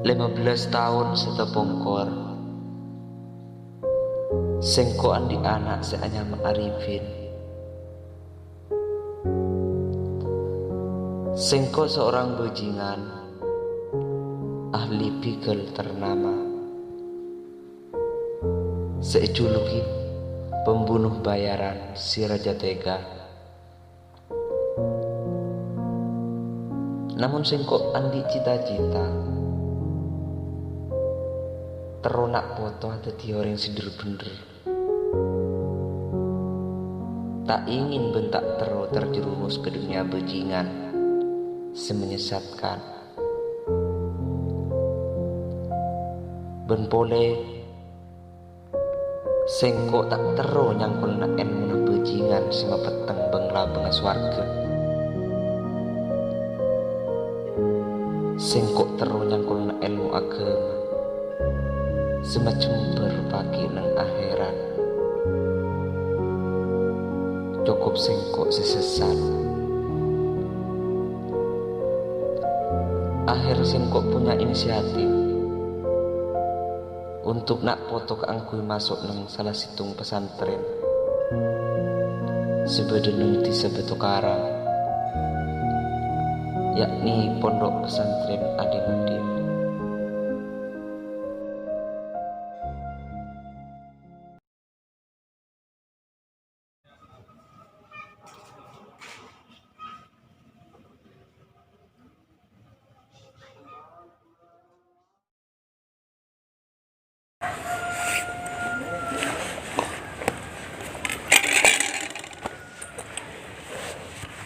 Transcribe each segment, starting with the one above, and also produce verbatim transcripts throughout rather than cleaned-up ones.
Lèma bellâs taon sè tapongkor, sèngko' andi' ana' sè anyama Arifin. Sèngko' seorang bajingan ahli begal ternama sè èjuluki pembunuh bayaran sè rajâ tega. Namong sèngko' andi' cita-cita terro na' poto dhâddhi orèng sè dhâr-bhendhâr. Ta' ingin bân ta' terro terjerumus ka dunnya bajingan sè menyesatkan. Bân polè, sèngko' ta' terro nyangkolana èlmona bajingan sè mapetteng bâng-labângnga sowarghâ. Sèngko' terro nyangkolana èlmo aghâma sè majembhâr paghi' neng ahèrat. Cokop sèngko' sè sessat. Ahèr sèngko' punya inisiatif untuk na' poto kaangghuy maso' neng sala sèttong pesantren sè bâdâ neng Dhisa Bâtokarang, yakni Pondok Pesantren Adimuddin.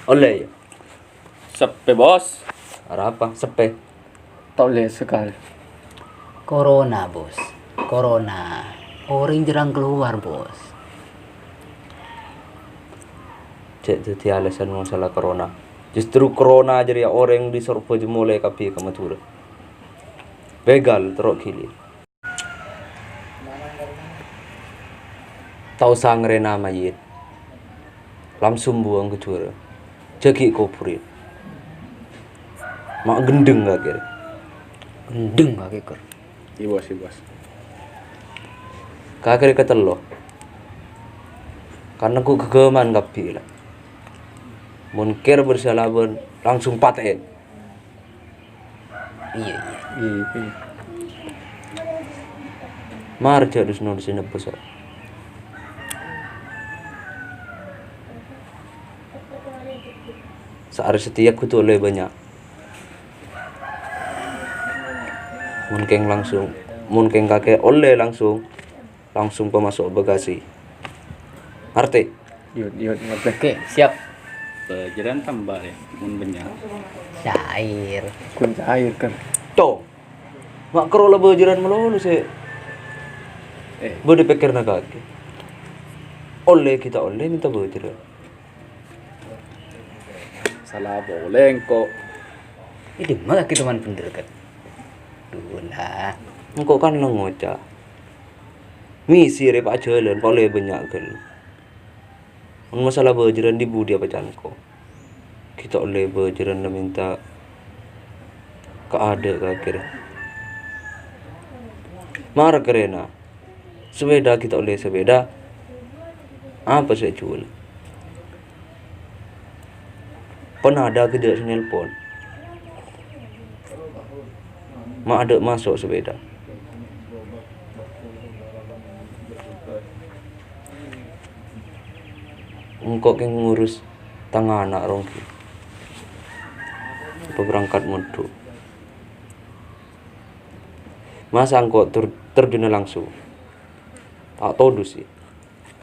Ollè, yâ? Seppè, Bos. Arapa? Seppè? Ta' ollè sakalè. Corona, Bos. Corona. Orèng jhârâng kalowar, Bos. Cè' dhâddhi alasan masalah corona. Justru corona jârèya orèng dâri Sorbhâjâ molè kabbhi ka Madhurâ. Begal, terro ghili. Ta' osa ngarèna mayyit. Langsung buwâng ka jhuwârâ. Jhâ' ghi' kobhurè. Ma' ghendheng kakè rè. Ghendheng kakè, Ger. Iyâ, Bos, iyâ, Bos. Kakè rè katello. Karna ghu-, ghâghâman kabbhi, la. Mon kèra bârsalaban, langsung patè'è. Iyâ, iyâ. Iyâ, iyâ. Mara jhâ' dus-nodus nèbâ sa. Saarè satèya kodhu ollè bânnya'. Mon kèng langsung, mon kèng kakè ollè langsung, langsung pamaso' bagasi. Ngartè? Iyâ, iyâ, ngartè. Oke, siap. Bâjârân tamba, yâ, mon bânnya'. Cair. Kun cair, kan? Cong. Ma' karo la bâjârân malolo sè Eh. bâdâ pèkkèrra kakè. Ollè ghi' ta' ollè mènta bâjârân. Sala polè engko'. È dimma kakè toman bhendher, Kat? Dhu la. Engko' kan la ngoca'. Mèsè rè pa' jhâlân, polè bânnya' ghâllu. Mon masalah bâjârân dhi-budhiyâ paca'a engko'. Ghi' ta' ollè bâjârân la mènta kaadâ' kakè rè. Mara karèna. Sepèda ghi' ta' ollè sepèda. Apa sè èjhuwâl? Panada kèjhâ' sè nelpon. Ma' adâ' maso' sepèda. Engko' kèng ngurus tang ana' ronggi. Paberangkat mondhuk. Masa engko' ter-, terjunna langsung. Ta' todus, yâ.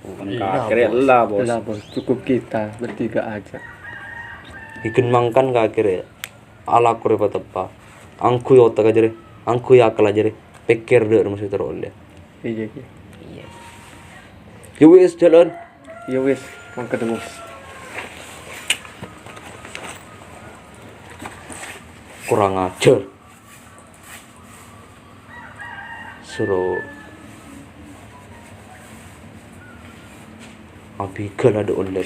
Bukan Iya, kakè rè Bos. Ella, Bos. Ella, Bos. Cukup kita bertiga aja. Ghi' ghân mangkana kakè rè. Alako rè pateppa. Angghuy otak aja rè. Angghuy akkal aja rè. Pèkkèr dâ' remma sè terro ollè. Iya, iya. Iya. Ya wis, jhâlân. Ya wis, mangkat, Bos. Kurang ajar. Soro abigâl adâ' ollè.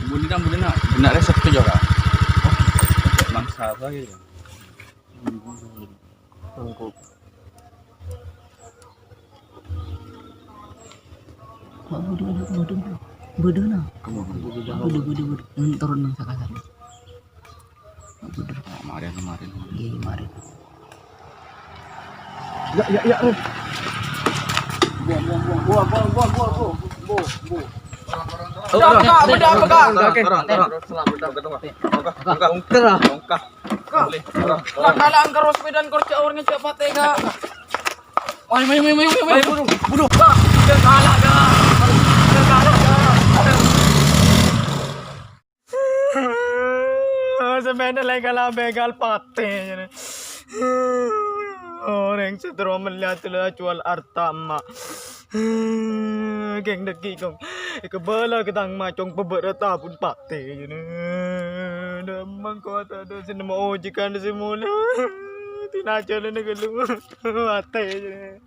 Bunyi dong, bunyi dong. Bunyi resep tuh, Jora. Mangsa apa gitu? Mangkuk. Wah, budhu, budhu, budhu. Budhu, nah. Kamu, kamu. Budhu, budhu, budhu. Yang turun nang sakasar. Budhu. Ah, mari, mari, mari. Iya, iya, mari. Ya, ya, ya, eh. Buang, buang, buang. Buang, buang, buang, buang, buang. Buang, buang. Beda apa, Kak? Beda apa, Kak? Terang, terang, terang. Terang, terang. Terang. Terang. Terang. Terang. Kak, kadalan karo sepedaan kor ca'na orèng cè' patè, Kak. Ayo, ayo, ayo, ayo, ayo. Buru, buru. Kak, udah kalah, Kak. Udah kalah, Kak. Sepeda lagi kalah begal patè, jârèya. Orèng sè terro mellèya ghellâ' juwâl arta emma'. Kèng dhâggi', Kong. Èkabâlâ ka tang ma', Cong, pabârâ tabun patè, jârèya. Dâ' emma' engko' ta' tadâ' sè nemmo ojekan sè molè. Tina jhâlânna ghâllu patè, jârèya.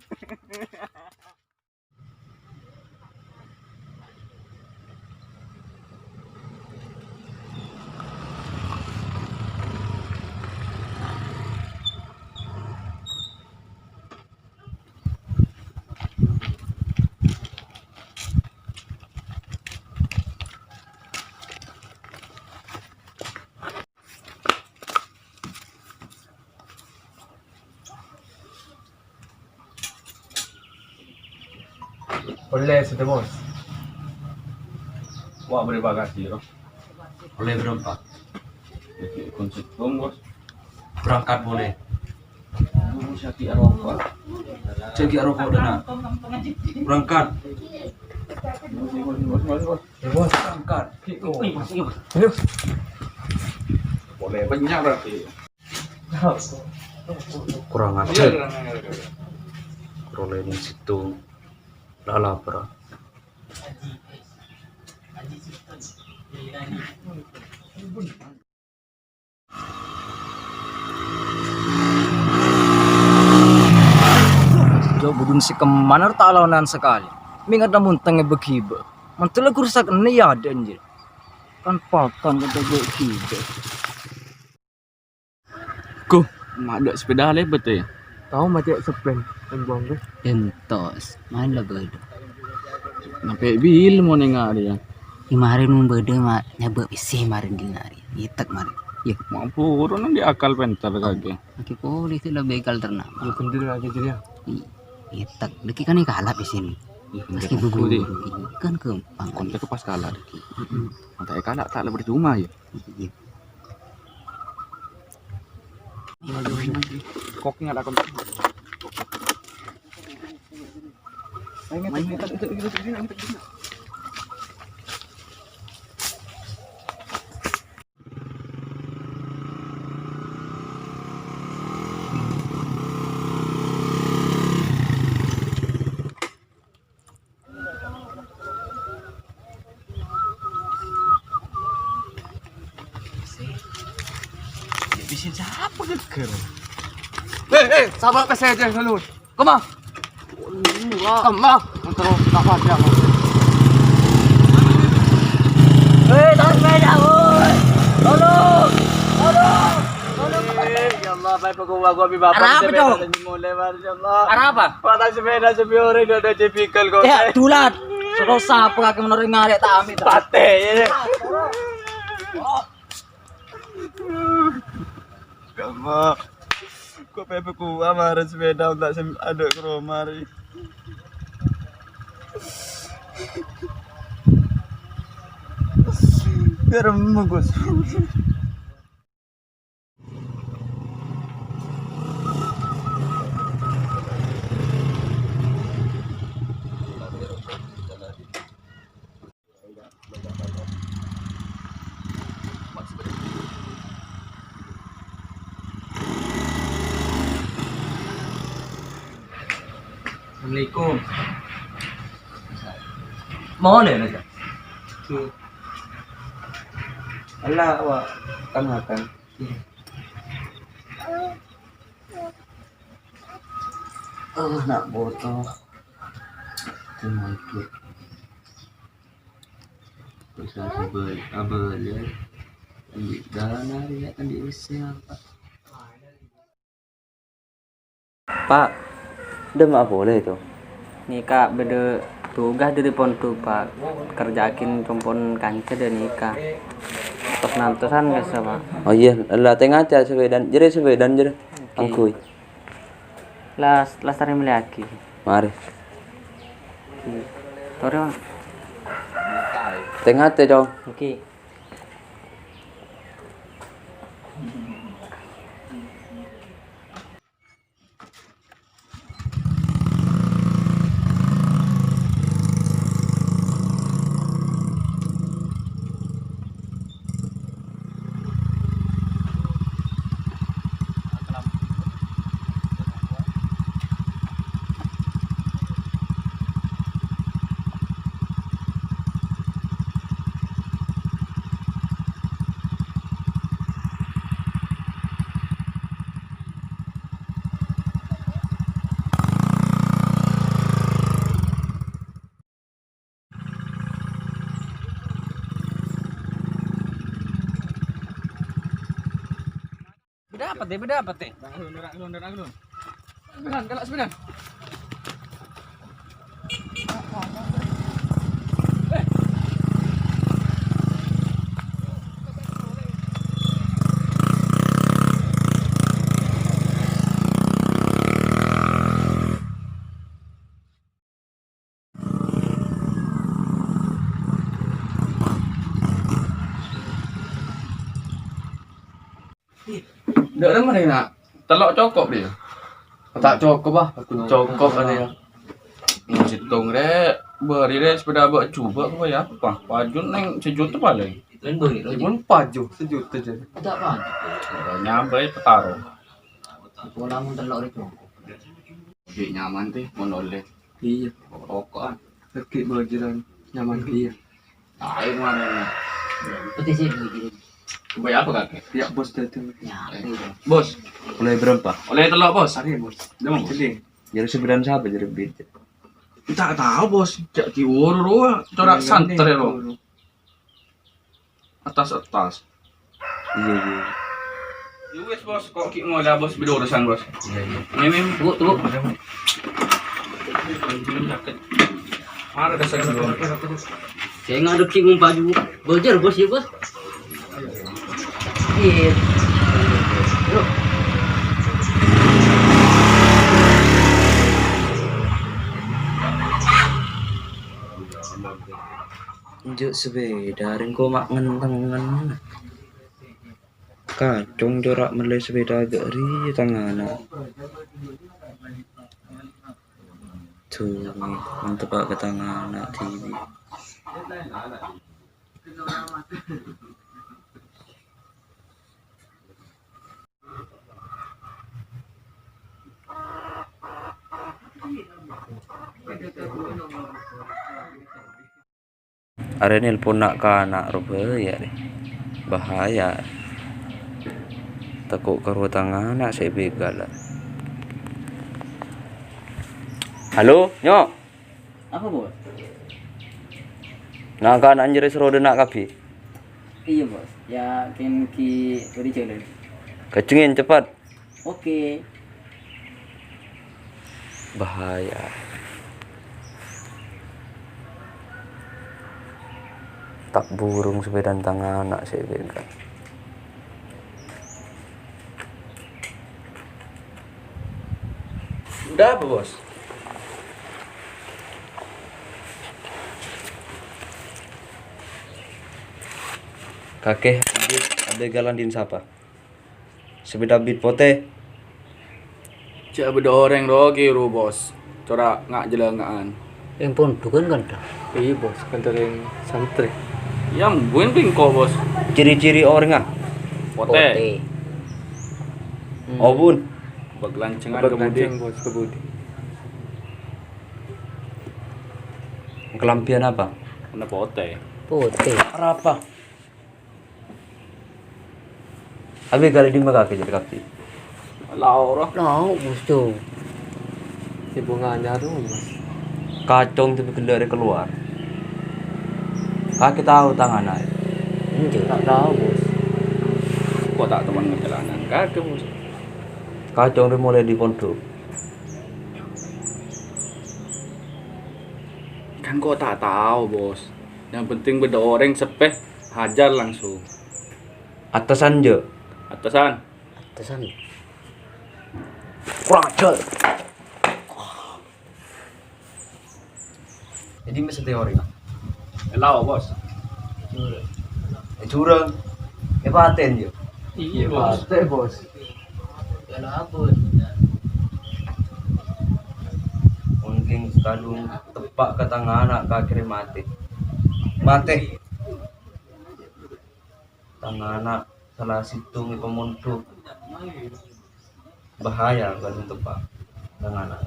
Ollè sèttong, Bos. Wah, bârâmpa kasih, Bro. Ollè bârâmpa? Jadi, kun sèttong, Bos. Berangkat boleh. Bos, jâghi rokok. Jâghi rokok, Dana. Berangkat. Bos, bos, bos, bos. Ya, Bos, berangkat. Gitu. Ayo. Boleh banyak berarti. Kurang ajar. Iya, kurang ajar. Kurang ini situ. Lah lapar. Jo budhun sè kemma ta' laonan sakalè. Mèngat la montang è bâghi bâ. Mantel la gursak enne ya adâ' anjir. Kan pakan kata bâghi bâ. Ko, ma' adâ' sepeda lèbât, yâ? Tao ma' cè' seppen, embong, ghâ. Entos, maèn la bâdâ. Nampè' bil mon enga' rèya? Yâ, marèn mon bâdâ, ma' nyabâ' pèssè marèn dina rèya. Ngitek marèn. Yâ. Ma' buru nang di akal pènter kakè. Kakè polè sè la begal ternak. Yâ, kendel aja, Jil, yâ. Ih, ngitek. Dâggi' kan èkala' pèssèna. Yâ, maskè buru. Kan ghâmpang. Kontak pas kala' dâggi'. Heeh. Mantap èkala' ta' la percuma, yâ. Iyâ. Kok nggak ada kontak. Ayo, ngetek, ngetek, ngetek, ngetek, ngetek, ngetek. Bisin sapa geger? Eh, eh, sabar pèssè aja dulu. Kemma? Kemma? Terus tak ada. Eh, tahan sepeda, woi. Tolong. Tolong. Ya Allah, baik aku gua bi bapak. Arapa, Cok? Mulai, Masya Allah. Arapa? Patah sepeda sebiore, ada tipikal kok. Ya, dulat. Terus sapa kakè menurut ngarep tak amit. Patè, ya. Kemma. Kok pepe kuwa maren sepeda tak sem-, aduk ke rumah ri. Biar Gus. Assalamualaikum. Mau nih, Raja? Allah, wa, kan makan. Oh, nak botol. Itu mau ikut. Bisa sebel, abel, ya. Andi' dana, ya, andi' wis, ya, Pak. Pak, dâ' emma' polè, to? Nèka bâdâ tugas dâri pondhuk, Pak. Kerja'aghi compo'na kanca dâ' nèka. Tos-nantosan kassa, Pak. Oh, iyâ, la tè-ngatè sepèdana, jârèya sepèdana, jârèya. Oke. Angghuy. Las-, lastarè mellèyaghi. Marè. Oke. Torè, Pak. Tè-ngatè, Cong. Oke. Bâdâ apa, Tè? Bâdâ apa, Tè? Sebenan, galak sebenan. Ndak ada mana, Nak? Tello' cokop dia. Tak cokop, ah. Cokop ada ya. Mau sèttong rè, bâri' rè sepeda bâ' jubâ' apa ya? Apa? Paju neng sejuta paling. Lain bâri', lain. Paju sejuta jâ. Tidak paju. Nyampe petaro. Pola mun tello' rè cokop. Lebih nyaman tè, mon ollè. Iyâ. Rokokan. Lagi belajaran nyaman iyâ. Ayo, mana? Putih sih, putih. Bayar apa, Kak? Ya, Bos, datang. Ya, eh, iya. Bos. Oleh berapa? Oleh tello', Bos. Hari, Bos. Dong, Bos. Jadi. Jadi sebenarnya siapa jadi bit? Tak tahu, Bos. Cak di oro, oro, corak santer ya, lo. Atas-atas. Iya, iya. Ya wes, Bos, kok ki ngolah, Bos, beda urusan, Bos. Iya, iya. Ini, ini. Tunggu, tunggu. Mana dasar dulu? Saya ngadep ki ngumpaju. Belajar, Bos, ya, Bos. Iya. Yuk. Njuk sepeda, rèng koma ngentengan. Kacong corak mellè sepeda gari tangana. Tuh, mantep ka tangana, T V. Arè nelpon na'-kana' rowa bhâi arè. Bahaya. Tako' karo tangana sè bigala. Halo, Nyok. Apa, Bos? Na'-kana' jârèya soro dâ' enna' kabbhi. Iya, Bos. Ya, kèng ghi' bâdâ jhâlân. Kajengngè, cepet. Oke. Bahaya. Ta' burung sepedana tangana sè bigala. Udah apa, Bos? Kakè, abit, abit galan din sapa? Sepeda bit potè. Jhâ' bâdâ orèng rowa ghi' ru, Bos. Cora' nga'-jhâlânga'an. Èng pondhughân kan, Dâ? Iyâ, Bos, kantha rèng santrè. Iyâ, mbuwin pèngko, Bos. Ciri-ciri orèngnga? Potè. Potè. Hmm. Obun. Bâk lancengan. Bâk ka budi. Lanceng, Bos, ka budi. Kalambhiyân apa? Warna potè. Potè. Arapa? Abit ghâllu dimma kakè jârèya kabbhi? Lao, ro. Lao, Bos, Cong. Sè bhunga anyar, Bos. Kacong, tapè ghellâ' arè kalowar. Kakè tao tang ana'? Enjâ', ta' tao, Bos. Kok ta' toman ngejalanan kakè, Bos? Kacong rè molaè dâri pondhuk. Kan kok ta' tao, Bos. Yang penting bâdâ orèng seppè hajar langsung. Attesan, jâ'. Attesan. Attesan. Kurang ajar. Jadi, mè' sè teori, Pak? Lao, Bos. È jurang. È patèn, yâ? Iyâ, Bos. Patè, Bos. Mungkin kadhung teppa' ka tang ana' kakè rè matè. Matè. Tang ana' sala sèttong è pamondhuk. Bahaya kadhung teppa' tang ana'.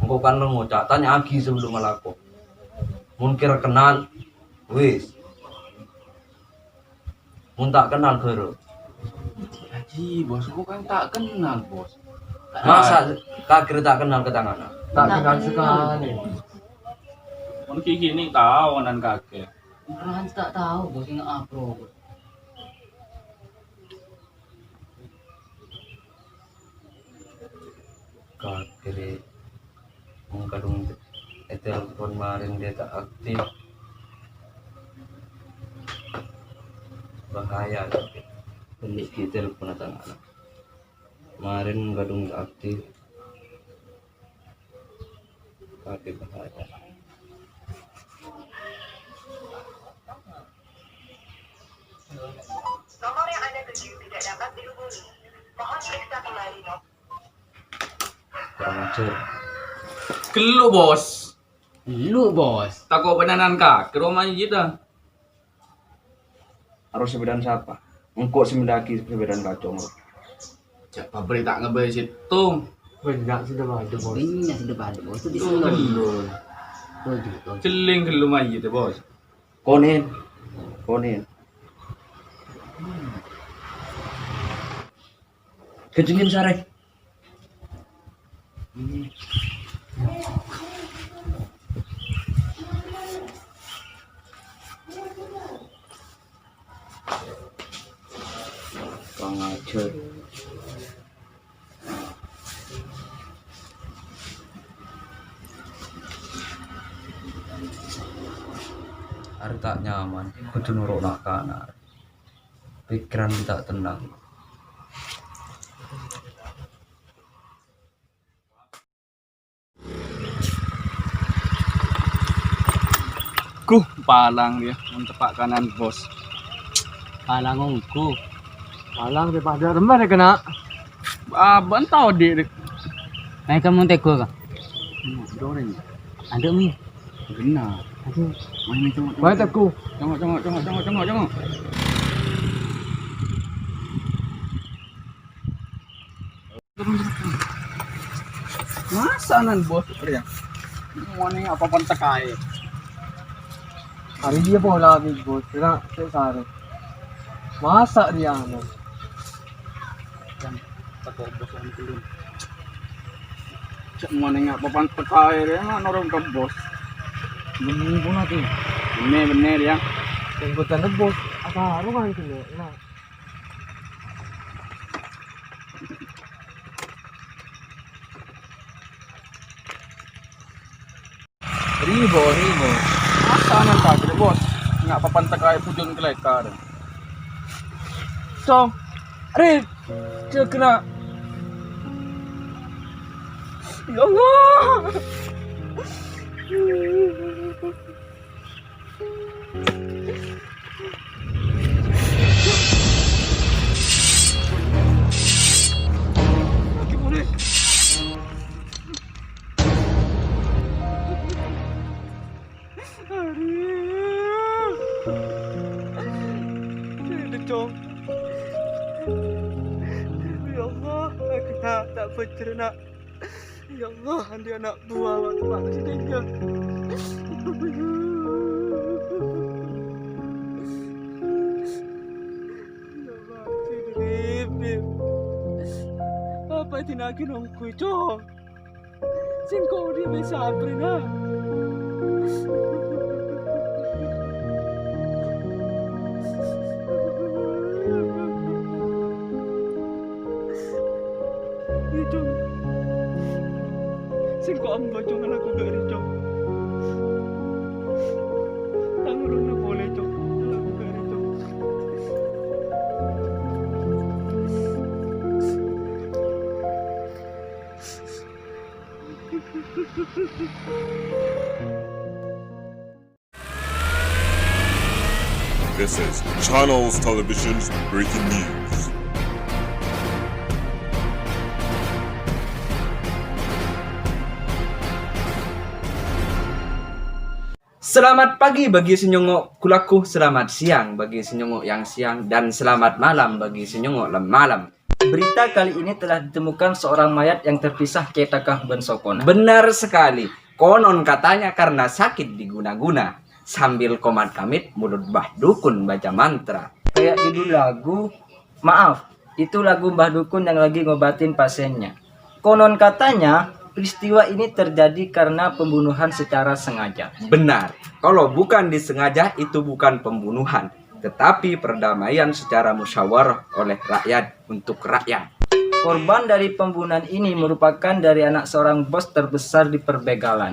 Engko' kan lo ngoca', tanya'aghi sabellunna alako. Mon kèra kennal, wis. Mon ta' kennal, ghârâ. Haji, Bos, engko' kan ta' kennal, Bos. Masa kakè rè ta' kennal ka tang ana'? Ta' kennal sakalè. Mon ghi' kènè' tao ana'na kakè. Orèng ta' tao, Bos, sè ngapro, Bos. Kakè rè, mon kadhung ètelpon marèn dâ' ta' aktif. Bahaya, kakè. Bânnè ghi' telponna tang ana'. Marèn kadhung ta' aktif. Kakè bahaya. Nomor yang Anda tuju tidak dapat dihubungi. Mohon periksa kembali nomor. Kurang ajar. Ghellu, Bos. Ghellu, Bos. Tako' bâ'na ana'na kakè roma jiyâ, ta? Aro sepèdana sapa? Engko' sè mendhâ'aghi sepèdana kacong. Jhâ' pabrik ta' ngabâlâ sèttong. Bânnya' sè padâ, Bos. Bânnya' sè padâ, Bos. Itu di Tuh, sini. Ghellu. Tuh, gitu. Jhelling ghellu mayyit, Bos. Konèn. Konèn. Kencengin sarè. Kurang ajar. Arè ta' nyaman, kodhu noro' na'-kana'. Pikiran ta' tenang. Guh, palang yâ, mon teppa' ka ana'na, Bos. Palang ongghu. Palang sè padâ remma rè kènè'. Abâ'na tao, Dik, Dik. Ayo, kamu tego, Kak. Doreng. Adâ' mi. Benar. Aduh. Main, main, congok, congok. Baik, Teguh. Congok, congok, congok, congok, congok, congok. Masa nan, Bos, rèya? Monè apa pon tekaè? Arè dhiyâ pola, Bos. Kèra sè sarè. Masa rèya, Bos? Yang tako' Bos yang kelun. Cek monè apa pon tekaè rèya, ma' norong ka Bos. Bener pun ati. Bener, bener, ya. Yang kotana Bos, apa aro kan kena? Nah. Ribo, ribo. Masa nan kagak, Bos? Nggak papan tekaè bujung kelekar. So, Rit, cekna. Ya Allah. Aduh. Sini, Cong. Ya Allah, aku tak, tak bejer, Nak. Ya Allah, andi' ana' buwâ waktu pas sèdhâjâ. Ya Allah, sèdhâjâ. Apa dinaghi nongghu, Cong? Sèngko' odi' bhâi sabrè, na'. Iyâ, Cong. Sèngko' amba, Cong, alako ghâ' rèya, Cong. Tang ghulâna polè, Cong. Alako ghâ' rèya, Cong. This is Channels Television's breaking news. Selamat pagi bagi sè nyongngo' ghulâ ghu, selamat siang bagi sè nyongngo' yang siang, dan selamat malam bagi sè nyongngo' lem-, malam. Berita kali ini telah ditemukan seorang mayat yang terpisah cèthagghâ bân sokona. Benar sekali. Konon katanya karena sakit diguna-guna, sambil komat-kamit mulut Mbah Dukun baca mantra. Kayak judul lagu, maaf, itu lagu Mbah Dukun yang lagi ngobatin pasiennya. Konon katanya, peristiwa ini terjadi karena pembunuhan secara sengaja. Benar, kalau bukan disengaja, itu bukan pembunuhan, tetapi perdamaian secara musyawarah oleh rakyat untuk rakyat. Korban dari pembunuhan ini merupakan dari anak seorang bos terbesar di perbegalan.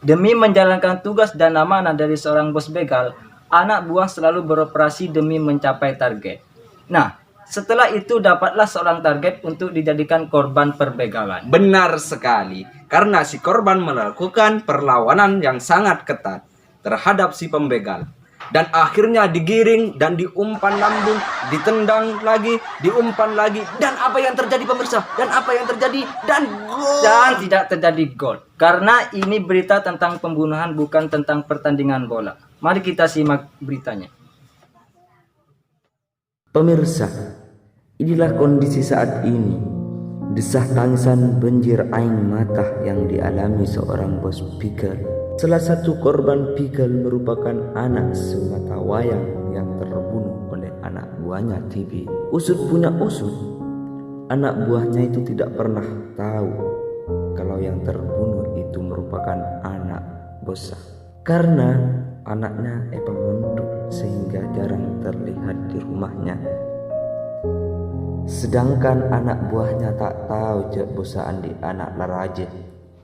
Demi menjalankan tugas dan amanah dari seorang bos begal, anak buah selalu beroperasi demi mencapai target. Nah, setelah itu dapatlah seorang target untuk dijadikan korban perbegalan. Benar sekali, karena si korban melakukan perlawanan yang sangat ketat terhadap si pembegal. Dan akhirnya digiring dan diumpan lambung, ditendang lagi, diumpan lagi. Dan apa yang terjadi, pemirsa? Dan apa yang terjadi? Dan gol! Dan tidak terjadi gol. Karena ini berita tentang pembunuhan, bukan tentang pertandingan bola. Mari kita simak beritanya. Pemirsa, inilah kondisi saat ini. Desah tangisan banjir aèng mata yang dialami seorang bos begal. Salah satu korban begal merupakan anak semata wayang yang terbunuh oleh anak buahnya dibi'. Usut punya usut, anak buahnya itu tidak pernah tahu kalau yang terbunuh itu merupakan anak bosnya. Karena anaknya èpamondhuk sehingga jarang terlihat di rumahnya. Sedangkan anak buahnya tak tahu jhâ' bosnya andi' ana' la rajâ,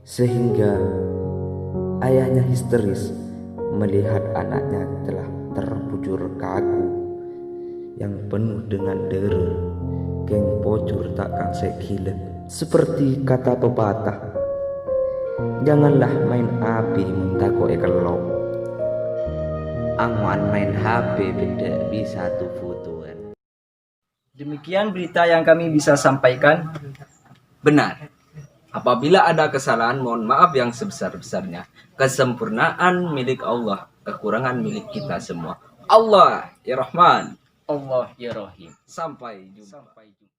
sehingga ayahnya histeris melihat anaknya telah terbujur kaku yang penuh dengan dârâ, kèng pojhur ta' kang sè ghilâ. Seperti kata pepatah, "Janganlah main api mon tako' èkello'." Ango'an main H P bâdâ bisa tu-fotoan. Demikian berita yang kami bisa sampaikan. Benar. Apabila ada kesalahan, mohon maaf yang sebesar-besarnya. Kesempurnaan milik Allah, kekurangan milik kita semua. Allah ya Rahman. Allah ya Rahim. Sampai jumpa. Sampai jumpa.